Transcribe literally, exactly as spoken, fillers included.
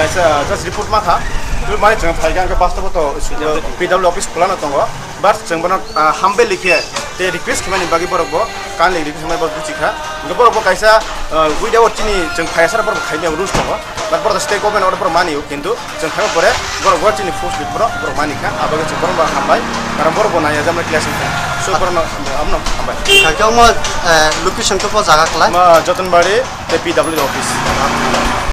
Kaisa just report ma kha. Twi mani chwng phai kha, hwnkhe bastobo to P W office khulano tongo. But chwng bono, ah, hambai likhe tei request khaimani bagwi borok bo, kan link request khaimani borok buchi kha. Hwnkhe borok bo kaisa, ah, without chini chwng phai asar borok khaimani rules tongo. But borok state government order borok mani o, kintu chwng phai pore borok bo chini force ni borok, borok mani kha. Abagwi chwng borok bo hambai. Karon borok bo naiya jamani class wngkha. So borok no, amno hambai. Kha khe omo, eh, location khe bo jaga khlai? Ma Jotonbari tei P W office.